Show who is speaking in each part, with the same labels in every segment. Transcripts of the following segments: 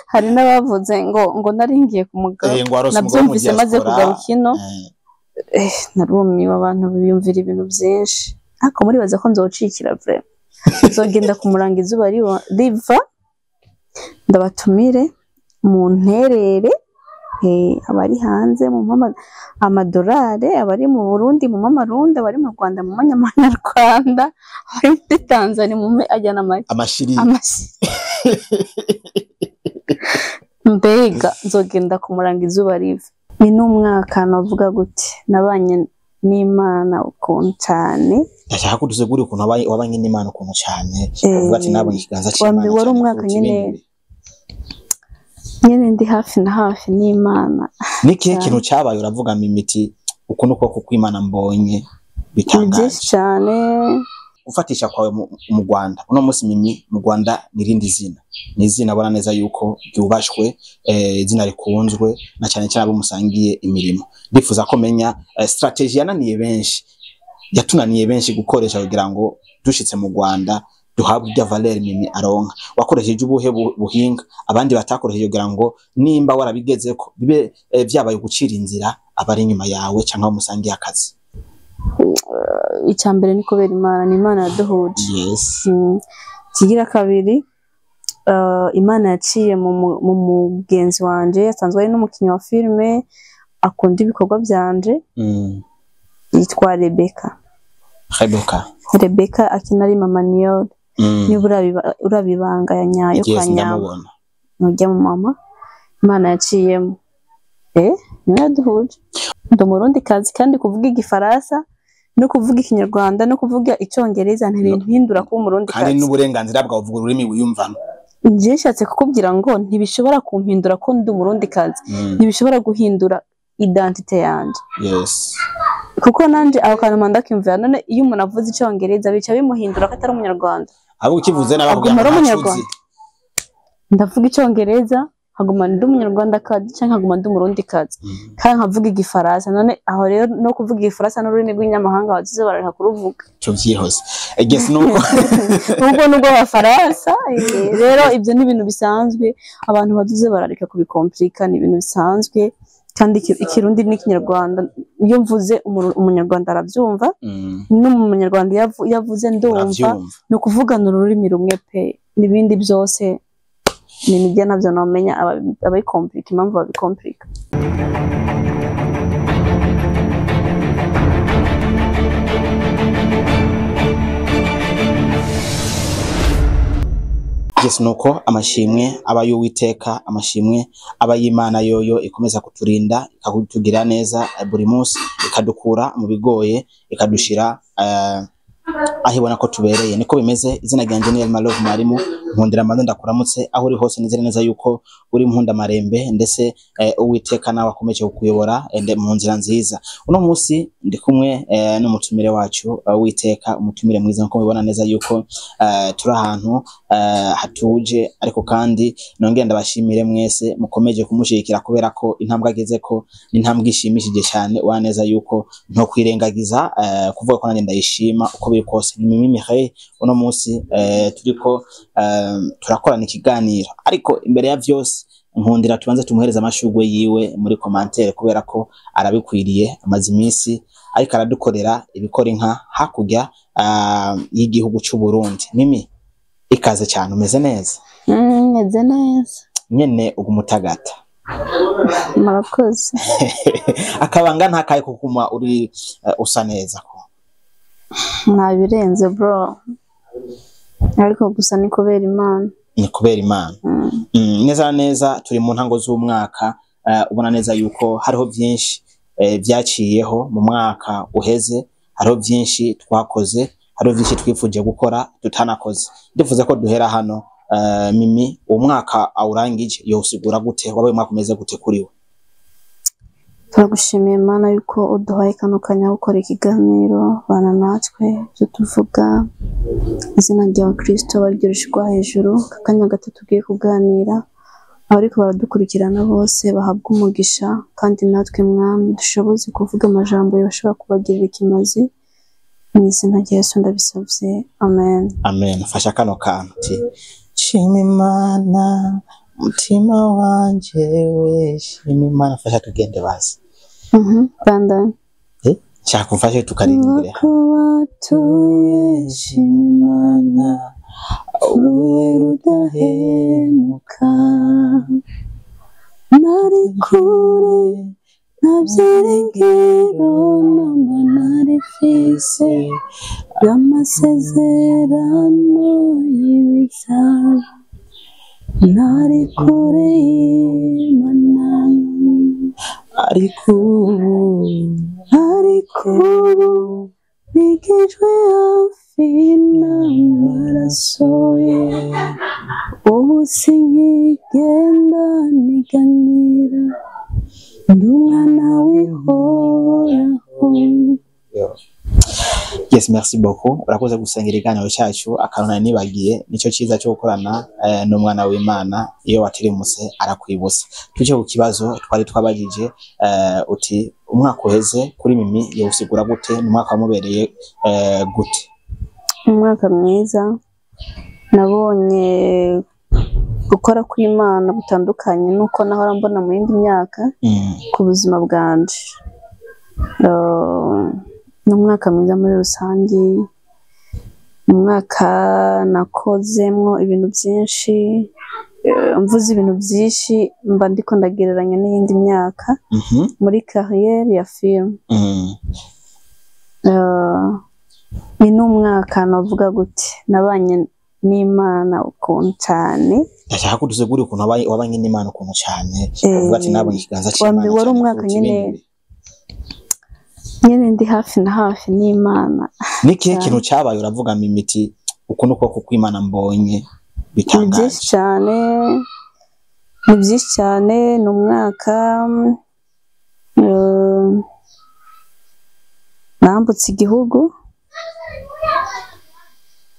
Speaker 1: Hari n'abavuze ngo naringiye ku mugabo.
Speaker 2: Ngo warose umugabo mu
Speaker 1: Nabyumvise maze
Speaker 2: diaspora.
Speaker 1: kugaruka ino. Narumiwe, abantu biyumvira ibintu byinshi. Ariko muribaza ko nzocikira vraiment. Nzogenda kumuranga izuba riva, ndabatumire mu nterere, abari hanze mu mama amadolari, abari mu Burundi mu mamarundi, abari mu Rwanda mu manyamanyarwanda, abari muri Tanzania mu ajyana
Speaker 2: amashiri.
Speaker 1: Amashiri. Mbega nzogenda kumuranga izuba riva. Ni n'umwaka navuga gute nabanye n'Imana ukuntu cyane.
Speaker 2: Ndashaka ko dusigura ukuntu wabanye n'Imana ukuntu cyane. Uvuga ati nabonye ikiganza cy'Imana.
Speaker 1: Wari umwaka nyene ndi hafi na hafi n'Imana.
Speaker 2: N'ikihe kintu cyabaye uravuga mimiti ukuntu koko kw'Imana mbonye bitangaje
Speaker 1: cyane?
Speaker 2: Gufatisha kwawe mu Rwanda uno munsi, Mimi mu Rwanda nirindi zina, ni izina abona neza yuko ryubashwe, izina rikunzwe na cyane cyane abo musangiye imirimo. Ndifuza ko menya strategy yananiye benshi, yatunaniye benshi gukoresha kugira ngo dushitse mu Rwanda duhabwe ibya valeur Mimi aronka. Wakoresheje ubuhe buhinga abandi batakoresheje kugira ngo nimba warabigezeko bibe vyabaye gucira inzira abari inyuma yawe cyangwa musangiye akazi?
Speaker 1: Icya mbere ni kubera Imana, ni Imana yaduhuje.
Speaker 2: Yes.
Speaker 1: Kigira kabiri, Imana yaciye mu mugenzi wanje asanzwe ari n'umukinnyi wa filime, akunda ibikorwa byanje. Yitwa Rebecca. Rebecca akina ari mama Niyori. Niba urabibanga ya nyayo kwa nyama nujya mu mama, Imana yaciyemo. Niwe yaduhuje. Ndi umurundi kazi, kandi kuvuga igifaransa no kuvuga ikinyarwanda no kuvuga icyongereza ntibihindura kuba umurundi kazi.
Speaker 2: Kandi n'uburenganzira bwawe uvuga ururimi wiyumvamo.
Speaker 1: Nje nshatse kukubwira ngo ntibishobora kumpindura ko ndi umurundi kazi. Ntibishobora guhindura identite yanje.
Speaker 2: Yes.
Speaker 1: Kuko nanje aho kantu manda kimvira, none iyo umuntu avuze icyongereza bica bimuhindura ko atari umunyarwanda.
Speaker 2: Abo ukivuze n'abavuga
Speaker 1: ngo umunyarwanda. Ndavuga icyongereza nkaguma ndi umunyarwanda kazi cyangwa nkaguma ndi umurundi kazi. Kandi nkavuga igifaransa, none aho rero no kuvuga igifaransa n'ururimi rw'inyamahanga bazize barareka kuruvuga.
Speaker 2: Cyo byihose. Yes, nuko
Speaker 1: ubwo nubwo abafaransa rero ibyo ni ibintu bisanzwe, abantu baduze barareka kubikomplika, ni ibintu bisanzwe. Kandi ikirundi n'ikinyarwanda iyo mvuze umunyarwanda arabyumva, n'umunyarwanda yavuze ndumva, ni ukuvugana ururimi rumwe pe. N'ibindi byose ni nibyo nabyo namenya abayikomplika impamvu babikomplika.
Speaker 2: Yes, nuko amashimwe aba y'Uwiteka, amashimwe aba y'Imana yoyo ikomeza kuturinda, ikakutugira neza buri munsi, ikadukura mu bigoye, ikadushira aho ibona ko tubereye. Niko bimeze. Izina ryanje ni Elma Love Mwarimu, nkundira mbanza ndakuramutse aho uri hose, nizere neza yuko uri nkunda marembe, ndetse Uwiteka nawe akomeje kukuyobora mu nzira nziza. Uno munsi ndi kumwe n'umutumire wacu Uwiteka, umutumire mwiza nko mubibona neza yuko turi ahantu hatuje, ariko kandi nongera ndabashimire mwese mukomeje kumushigikira kubera ko intambwe ageze ko ni intambwe ishimishije cyane. Wa neza yuko nto kwirengagiza kuvuga ko nanjye ndayishima uko biri kose. Ni Mimi Mireille, uno munsi turiko turakorana ikiganiro, ariko imbere ya vyose nkundira tubanze tumuhereza amashugwe yiwe muri commentaire kubera ko arabikwiriye. Amaze iminsi ariko aradukorera ibikora inka hakurya y'igihugu cy'u Burundi. Mimi, ikaze cyane, umeze neza?
Speaker 1: Meze neza
Speaker 2: nyene, ugumutagata.
Speaker 1: Murakoze.
Speaker 2: Akabanga ntakaye kuguma uri usa neza ko
Speaker 1: ntabirenze bro, ariko gusa ni kubera Imana.
Speaker 2: Ni kubera Imana. Neza neza turi mu ntango z'umwaka, ubona neza yuko hariho byinshi byaciyeho mu mwaka uheze, hariho byinshi twakoze, hariho byinshi twifuje gukora tutanakoze. Ndifuza ko duhera hano. Mimi, umwaka awurangije yosigura gute? Wabaye umwaka umeze gute kuri we?
Speaker 1: Turagushimiye Imana yuko uduhaye kano kanya gukora ikiganiro, bana natwe ibyo tuvuga, izina ryawe Kristo baryo hejuru. Akanya gato tugiye kuganira, abariko baradukurikirana bose bahabwa umugisha, kandi natwe Mwami dushoboze kuvuga amajambo yashobora kubagirira ikimazi. Mu izina rya Yesu ndabisabye, amen.
Speaker 2: Amen. Fasha kano kantu ti shima Imana Mutima wanje weshima Imana, fasha tugende basi.
Speaker 1: Bandana.
Speaker 2: Nshaka umfashe tukaririmbire.
Speaker 1: Ko watuye
Speaker 2: Imana
Speaker 1: ruwe rudahemuka, nari kure nta byiringiro namba nari mfise y'amasezerano y'ibizaba, nari kure y'Imana,
Speaker 2: ariko ubu,
Speaker 1: ariko ubu nigijwe hafi n'amaraso ye, ubu sinkigenda niganyira, ndi umwana w'Ihoraho.
Speaker 2: Yes, merci beaucoup. Urakoze gusengera ikiganiro cyacu. Akantu nari nibagiye, nicyo cyiza cyo gukorana n'umwana w'Imana, iyo watirimutse arakwibutsa. Tuje ku kibazo twari twabajije, uti umwaka uheze kuri Mimi yawusigura gute? Ni umwaka wamubereye gute?
Speaker 1: Umwaka mwiza, nabonye gukora kw'Imana gutandukanye nuko nahora mbona mu yindi myaka ku buzima bwanje. Ni umwaka mwiza muri rusange, ni umwaka nakozemwo ibintu byinshi. Mvuze ibintu byinshi mba ndiko ndagereranya n'iyindi myaka muri carrière ya film. Ni n'umwaka navuga gute nabanye n'Imana ukuntu cyane.
Speaker 2: Ndashaka ko dusigura ukuntu wabanye n'Imana ukuntu cyane, uvuga ati nabonye ikiganza cy'Imana
Speaker 1: Wari
Speaker 2: cyane
Speaker 1: umwaka
Speaker 2: kuruta
Speaker 1: nyine
Speaker 2: ibindi bihe.
Speaker 1: Nyine ndi hafi na hafi n'Imana.
Speaker 2: Ni ikihe
Speaker 1: Cyane.
Speaker 2: kintu cyabaye uravuga Mimiti ukuntu ukuboko kw'Imana mbonye
Speaker 1: Ni
Speaker 2: bitangaje?
Speaker 1: byinshi cyane, ni byinshi cyane. Ni umwaka nambutse igihugu,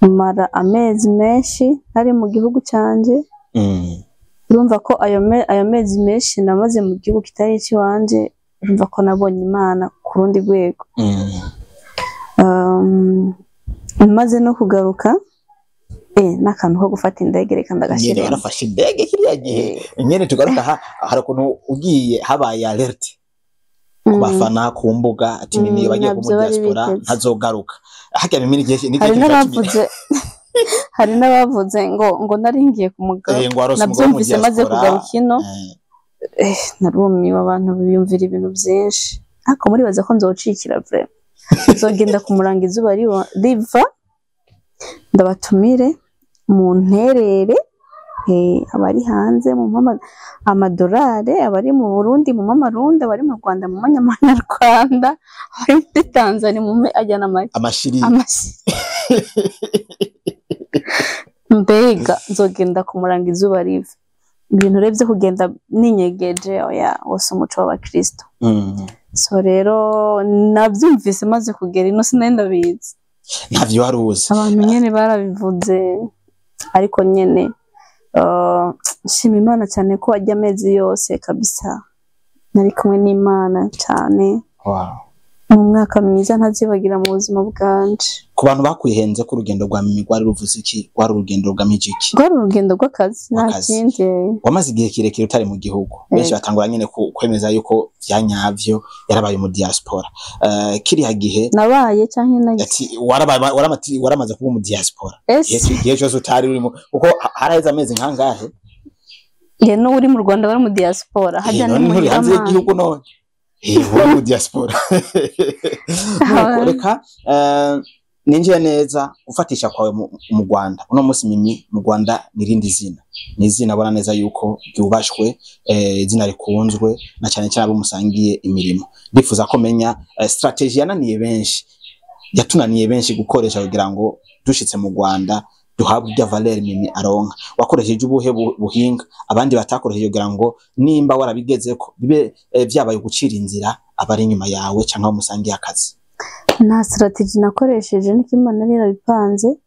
Speaker 1: mara amezi menshi ntari mu gihugu cyanjye. Urumva ko ayo mezi menshi namaze mu gihugu kitari icy'iwanje, urumva ko nabonye Imana ku rundi rwego. Maze no kugaruka, n'akantu ko gufata indege, reka
Speaker 2: Nyene
Speaker 1: ndagashiremo.
Speaker 2: warafashe indege kiriya gihe nyene. Tugaruka aha, hari ukuntu ugiye habaye alert ku bafana ku mbuga ati Mimi bagiye
Speaker 1: Ntabyo
Speaker 2: ku
Speaker 1: bari
Speaker 2: diaspora
Speaker 1: biteze.
Speaker 2: ntazogaruka. Harya Mimi ni igihe
Speaker 1: Hari n'abavuze ngo nari ngiye ku mugabo.
Speaker 2: Ngo warose umugabo mu
Speaker 1: Nabyumvise maze
Speaker 2: diaspora.
Speaker 1: kugaruka ino. Narumiwe, abantu biyumvira ibintu byinshi, ariko muribaza ko nzocikira vraiment? Nzogenda kumuranga izuba riva, ndabatumire mu nterere, abari hanze mu amadolari, abari mu Burundi mu amarundi, abari mu Rwanda mu manyarwanda, abari muri Tanzania mu ajyana
Speaker 2: Amashiri.
Speaker 1: Amashyi. Mbega nzogenda kumuranga izuba riva. Ibintu rero byo kugenda ninyegeje, oya, wose umuco w'abakristo. So rero nabyumvise maze kugera ino, sinari ndabizi.
Speaker 2: Ntavyo wari uzi.
Speaker 1: Abantu nyene barabivuze, ariko nyene nshima Imana cyane ko ajya amezi yose kabisa nari kumwe n'Imana cyane. Ni umwaka mwiza ntazibagira mu buzima bwanje.
Speaker 2: Ku bantu bakwihenze ko urugendo rwa Mimi rwari ruvuze iki, rwari urugendo rugamije iki?
Speaker 1: Rwari urugendo rw'akazi, nta
Speaker 2: Rw'akazi.
Speaker 1: kindi.
Speaker 2: Wamaze igihe kirekire utari mu gihugu, benshi batangura nyene kwemeza yuko vyanyavyo yarabaye mu diaspora. Kiriya gihe
Speaker 1: Nabaye canke nagiye?
Speaker 2: Ati waramaze kuba mu diaspora.
Speaker 1: Ese
Speaker 2: Igihe cyose utari urimo, kuko haraheze amezi nkangahe?
Speaker 1: Ye, n'uri mu Rwanda bari mu diaspora hajya.
Speaker 2: None
Speaker 1: Ni
Speaker 2: nturi
Speaker 1: muhira
Speaker 2: hanze
Speaker 1: man.
Speaker 2: y'igihugu none? Uri mu diaspora. Nuko reka ninjiye neza gufatisha kwawe mu Rwanda. Uno munsi Mimi mu Rwanda ni irindi zina, ni izina abona neza yuko ryubashwe, izina rikunzwe na cyane cyane abo musangiye imirimo. Ndifuza ko menya strategy yananiye benshi, yatunaniye benshi gukoresha kugira ngo dushitse mu Rwanda duhabwe irya valeur Mimi aronka. Wakoresheje ubuhe buhinga abandi batakoresheje kugira ngo nimba warabigezeko bibe vyabaye gucira inzira abari inyuma yawe cyangwa abo musangiye akazi?
Speaker 1: Nta strategy nakoresheje, niko Imana yari yarabipanze,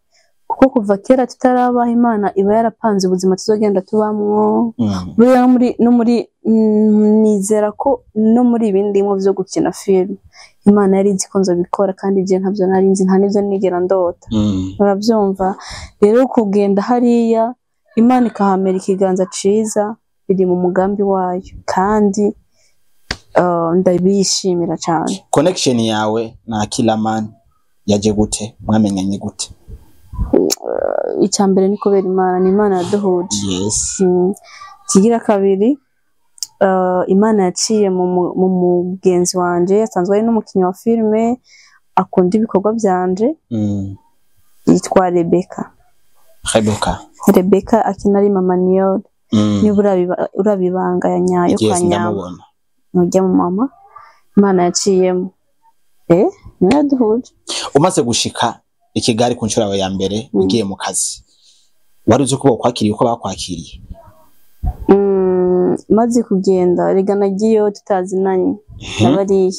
Speaker 1: kuko kuva kera tutarabaho Imana iba yarapanze ubuzima tuzogenda tubamwo. Buriya no muri nizera ko no muri ibi ndimo byo gukina film Imana yari izi ko nzobikora, kandi je ntabyo nari nzi, nta n'ibyo nigera ndota. Urabyumva rero, kugenda hariya Imana ikahamera ikiganza ciza, biri mu mugambi wayo, kandi ndabishimira cyane.
Speaker 2: Connection yawe na Killaman yaje gute? Mwamenyanye gute?
Speaker 1: Icya mbere ni kubera Imana, ni Imana yaduhuje. Ikigira kabiri, Imana yaciye mu mugenzi wanje asanzwe ari n'umukinnyi wa filime, akunda ibikorwa byanje, yitwa Rebecca.
Speaker 2: Rebecca.
Speaker 1: Rebecca akina ari Mama Niyori. Niba urabibanga ya nyayo
Speaker 2: Yes,
Speaker 1: kwa Nyamba,
Speaker 2: ndamubona.
Speaker 1: Nujya mu mama Imana yaciyemo, niwe yaduhuje.
Speaker 2: Umaze gushika i Kigali ku nshuro yawe ya mbere, ugiye mu kazi, wari uzi ko bakwakiriye uko bakwakiriye?
Speaker 1: Maze kugenda, rega nagiyeyo tutazinanye na bariya.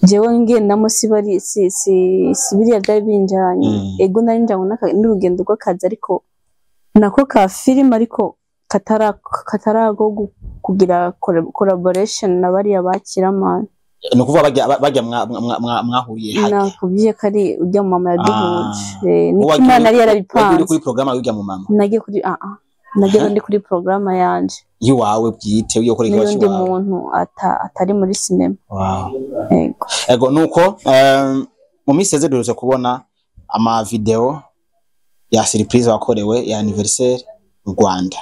Speaker 1: Jewe ngendamo si bari si biriya byari binjanye. Ego, nari njanywe n'urugendo rw'akazi, ariko nako ka filime, ariko katarago kugira collaboration na bariya ba Killaman.
Speaker 2: Ni ukuvuga bajya mwahuriye hajya?
Speaker 1: Nakubwiye ko ari ujya mu mama yaduhuje. Niko
Speaker 2: Wagiye
Speaker 1: Imana yari
Speaker 2: wagiye uri
Speaker 1: yarabipanze.
Speaker 2: kuri porogaramu y'ujya mu mama?
Speaker 1: Nagiye kuri nagiye ndi kuri porogaramu yanje
Speaker 2: y'iwawe bwite, ugiye gukora ikibazo
Speaker 1: n'undi
Speaker 2: cy'iwawe.
Speaker 1: muntu atari muri sinema. Yego.
Speaker 2: Ego, nuko mu minsi iheze duherutse kubona ama video ya surprise wakorewe ya anniversaire mu Rwanda.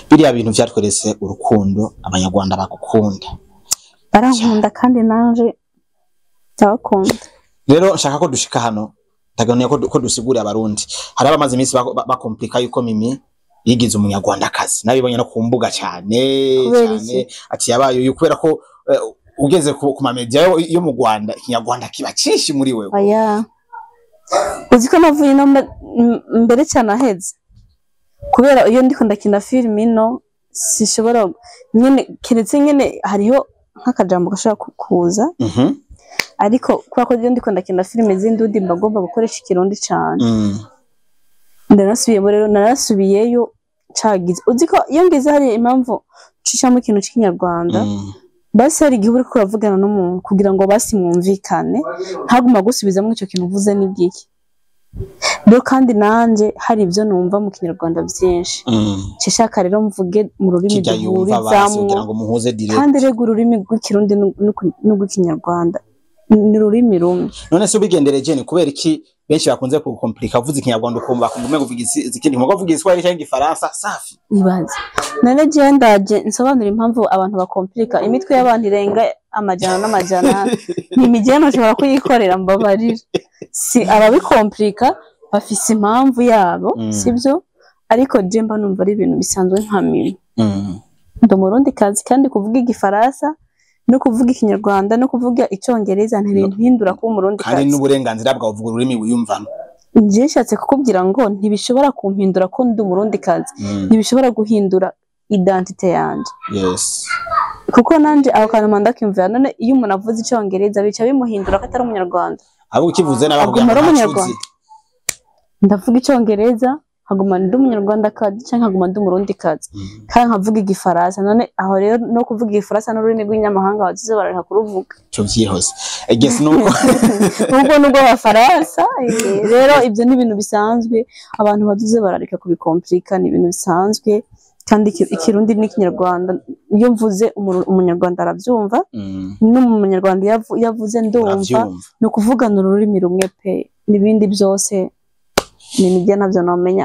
Speaker 2: Biriya bintu vyatweretse urukundo Abanyarwanda bagukunda.
Speaker 1: Barankunda kandi nanje ndabakunda.
Speaker 2: Rero nshaka ko dushika hano, ndaganiye ko dusigurira Abarundi. Hari abamaze iminsi bakomplika yuko Mimi yigize Umunyarwandakazi. Nabibonye no ku mbuga cyane.
Speaker 1: Kubera?
Speaker 2: Cyane, ati yabaye uyu kubera ko ugeze ku ma media yo mu Rwanda, Ikinyarwanda kiba cinshi muri wewe.
Speaker 1: Oya, uzi ko navuye ino mbere cyane aheze, kubera iyo ndiko ndakina filime ino sishobora nyene, keretse nyene hariho nk'akajambo gashobora kuza, ariko kubera ko iyo ndiko ndakina filime z'indundi mba ngomba gukoresha Ikirundi cane. Ndanasubiyemo rero, narasubiyeyo cagize, uzi ko iyo ngeze hari impamvu nshishamo ikintu c'Ikinyarwanda. Basi hari igihe uriko uravugana n'umuntu kugira ngo basi mwumvikane, ntaguma gusubizamo ico kintu uvuze n'igiki. Rero kandi nanje hari ibyo numva mu Kinyarwanda byinshi, nshaka rero mvuge mu rurimi
Speaker 2: Kijya yumva basi
Speaker 1: duhurizamwo.
Speaker 2: kugira ngo muhuze direct.
Speaker 1: Kandi rego ururimi rw'Ikirundi n'urw'Ikinyarwanda ni ururimi rumwe.
Speaker 2: None se ubigendereje, ni kubera iki benshi bakunze kukomplika? Uvuze Ikinyarwanda ukumva kumva uvuga ikindi, uvuga Igiswahili cyangwa Igifaransa, safi.
Speaker 1: Ibaze none jewe ndaje nsobanura impamvu abantu bakomplika imitwe y'abantu irenga amajana n'amajana. Ni imigeno ushobora kuyikorera, mbabarira. Si ababikomplika bafise impamvu yabo, sibyo? Ariko je mba numva ari ibintu bisanzwe nka Mimi. Ndi Umurundi kazi, kandi kuvuga Igifaransa no kuvuga Ikinyarwanda no kuvuga Icyongereza ntibimpindura kuba Umurundi
Speaker 2: Kandi
Speaker 1: kazi.
Speaker 2: n'uburenganzira bwawe, uvuga ururimi wiyumvamo.
Speaker 1: Njye nshatse kukubwira ngo ntibishobora kumpindura ko ndi Umurundi kazi, ntibishobora guhindura identité yanje, kuko nanje aho kantu mba ndakiyumvira. None iyo umuntu avuze Icyongereza bica bimuhindura ko atari Umunyarwanda?
Speaker 2: Ahubwo ukivuze nawe
Speaker 1: Aguma ari
Speaker 2: bakubwira ngo
Speaker 1: Umunyarwanda.
Speaker 2: ntacuzi.
Speaker 1: Ndavuga Icyongereza nkaguma ndi Umunyarwandakazi, cyangwa nkaguma ndi Umurundikazi, kandi nkavuga Igifaransa. None aho rero no kuvuga Igifaransa n'ururimi rw'inyamahanga bazize barareka kuruvuga?
Speaker 2: Cyo byihose, yes, nuko.
Speaker 1: Ubwo nubwo abafaransa, rero ibyo ni ibintu bisanzwe, abantu baduze barareka kubikomplika, ni ibintu bisanzwe. Kandi Ikirundi n'Ikinyarwanda, iyo mvuze Umunyarwanda arabyumva, n'Umunyarwanda iyo avuze ndumva.
Speaker 2: Uravyumva.
Speaker 1: Ni ukuvugana ururimi rumwe pe. N'ibindi byose ni nibyo nabyo namenya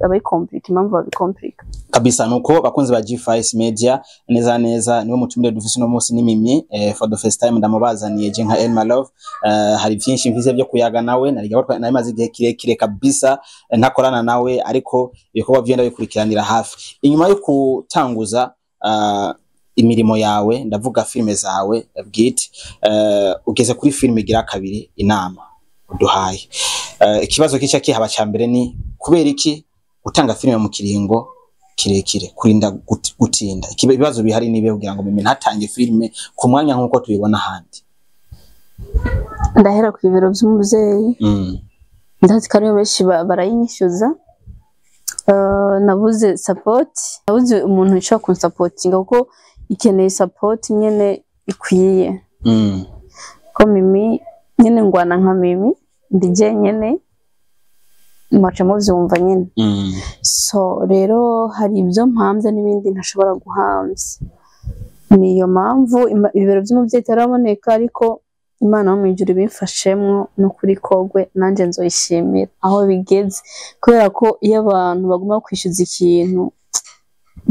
Speaker 1: ababikomplika impamvu babikomplika.
Speaker 2: Kabisa. Nuko bakunzi ba G5 Media, neza neza niwe mutumire dufise uno munsi ni Mimi. For the first time ndamubazaniye je nka Elma Love. Hari vyinshi mfise byo kuyaga nawe, nari nari maze igihe kirekire kabisa ntakorana nawe, ariko ibikorwa vyenda bikurikiranira hafi. Inyuma yo gutanguza imirimo yawe, ndavuga filime zawe bwite, ugeze kuri filime igira kabiri, Inama Uduhaye. Ikibazo kica kihaba ca mbere ni kubera iki gutanga filime mu kiringo kirekire, kurinda gutinda? Ibibazo bihari nibe kugira ngo Mimi ntatange filime ku mwanya nk'uko tubibona ahandi?
Speaker 1: Ndahera ku bibero by'umubyeyi. Ndazi ko ariyo benshi barayinyishyuza. Nabuze support, nabuze umuntu ushobora kunsapotinga, kuko ikeneye support nyene ikwiye. Ko Mimi nyene ngwana nka Mimi ndi jenyene. Muca muvyumva nyine. So rero hari ibyo mpamvye n'ibindi ntashobora guhamvya. Niyo mpamvu ibibero by'umubyeyi itaraboneka, ariko Imana yo mu ijuru ibimfashemwo n'ukuri kogwe, nanjye nzoyishimira aho bigeze, kubera ko iyo abantu baguma kwishyuza ikintu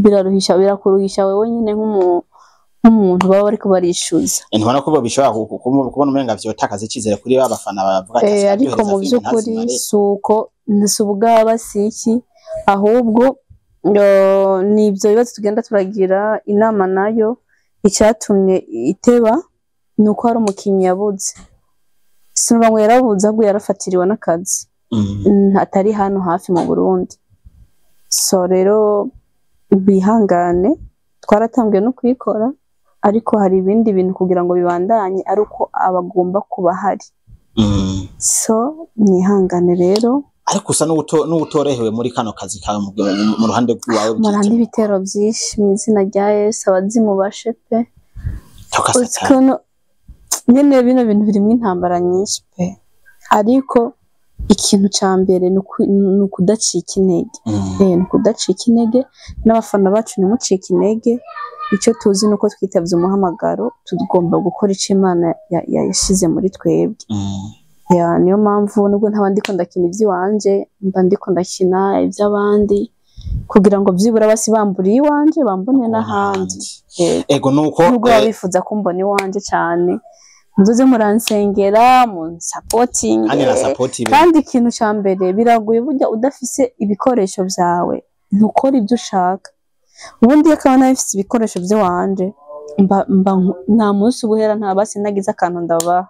Speaker 1: biraruhisha, birakuruhisha wewe nyine nk'umuntu baba bariko barishyuza.
Speaker 2: Ntibona ko bishobora kubona umenga vyotakaza icizere kuri ba bafana bavuga ati
Speaker 1: Ariko mu
Speaker 2: "Aryohereza filime
Speaker 1: by'ukuri
Speaker 2: ntazimare."
Speaker 1: si uko, si ubwaba, si iki, ahubwo ni ibyo bibazo tugenda turagira inama. Nayo icyatumye iteba ni uko hari umukinnyi yabuze. Sinumva ngo yarabuze, ahubwo yarafatiriwe n'akazi, atari hano hafi mu Burundi. So rero bihangane, twaratangiye no kuyikora, ariko hari ibindi bintu kugira ngo bibandanye ari uko abagomba kuba ahari. So mwihangane rero.
Speaker 2: Ariko usa n'uwutorohewe muri kano kazi kawe mu ruhande rwawe
Speaker 1: Muranda
Speaker 2: bwite.
Speaker 1: ibitero byinshi mu izina rya Yesu, abazimu bashe pe.
Speaker 2: Toka
Speaker 1: Uzi
Speaker 2: Satani.
Speaker 1: ukuntu nyene bino bintu birimwo intambara nyinshi pe, ariko ikintu ca mbere ni ukudacika intege. Ni ukudacika intege, n'abafana bacu ntimucike intege. Icyo tuzi ni uko twitavye umuhamagaro, tugomba gukora ico Imana yashize muri twebwe. Ya, niyo mpamvu nubwo ntaba ndiko ndakina ivy'iwanje, mba ndiko ndakina ivy'abandi kugira ngo vyibura basi bamburiye iwanje bambone n'ahandi.
Speaker 2: Ego, nuko
Speaker 1: Nubwo baba bifuza kumbona iwanje cyane, muzoze muransengera, munsapotinge.
Speaker 2: Kandi na support ibe.
Speaker 1: Kandi ikintu ca mbere biragoye burya, udafise ibikoresho vyawe ntukora ibyo ushaka. Ubundi iyo akaba nabifise ibikoresho vy'iwanje, mba nta munsi ubuhera nta basi nagize akantu ndabaha.